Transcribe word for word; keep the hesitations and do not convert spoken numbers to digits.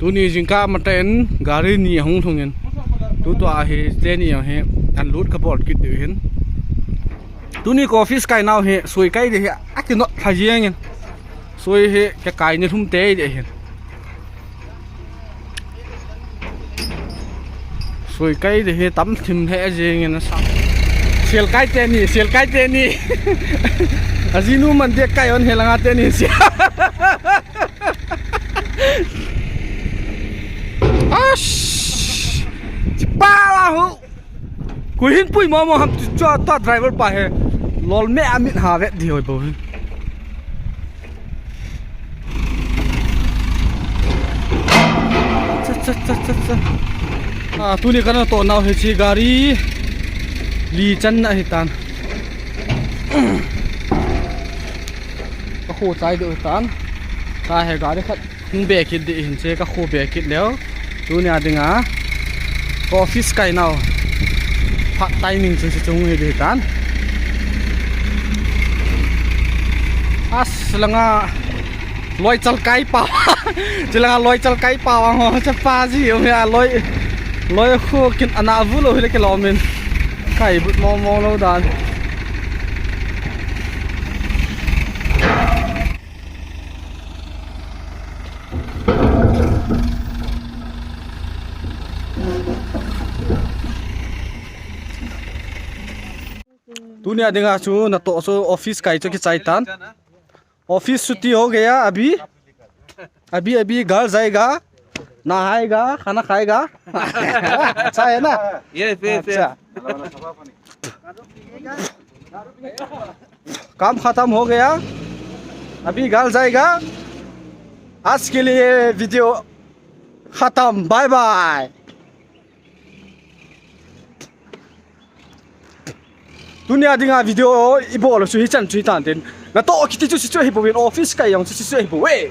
Tuni jingkah matah in gari ni ahung lhung in. Tutua hi teni jong hi an lut kabol kit diu hin. Tuni ka office kai nau hi sui kai ding hi akinot lha jeng in. Sui hi kakai ni lhum tei ding hin. Sui kai ding hi tam thim lheh jeng in asa. Sel kai teni, sel kai teni. Ajinu man dia kai on hi langa teni sia. Ash! Chipa la hu. Koi hin pui momo ham chu, chu ta driver pa hi. Lol me amit ha vet di hoi bo hin. Cha, cha, cha, cha, cha. Ah, tuni kana toh nau hiche gari li channa hitan. Ka kho chai diu hitan. Ka he gari khat hung be kit ding hin che ka kho be kit leu. Tunia dinga ka office kai nau phat timing chu, chu, chu hung hi ding tan. As langa loi chal kai pa. Chilanga loi chal kai pa ang ho chapa ji um ya loi. Loi khu kin ana vu lo hile ke lo min. Kai but mo mo lo dan. Tunia dinga chu natoh chu office kai chu kichai tan. Office chutti ho gaya abhi. Abhi abhi ghar jayega. Nahayega, khana khayega. Acha hai na? Yes, yes, yes. Acha. काम खत्म हो गया, अभी घर जाएगा। आज के लिए वीडियो खत्म, bye bye. Tunia dinga video ibol chu hichan chu hitan tin. Natoh kiti chu hichu hi bou in office kai jong chu hichu hi bou e.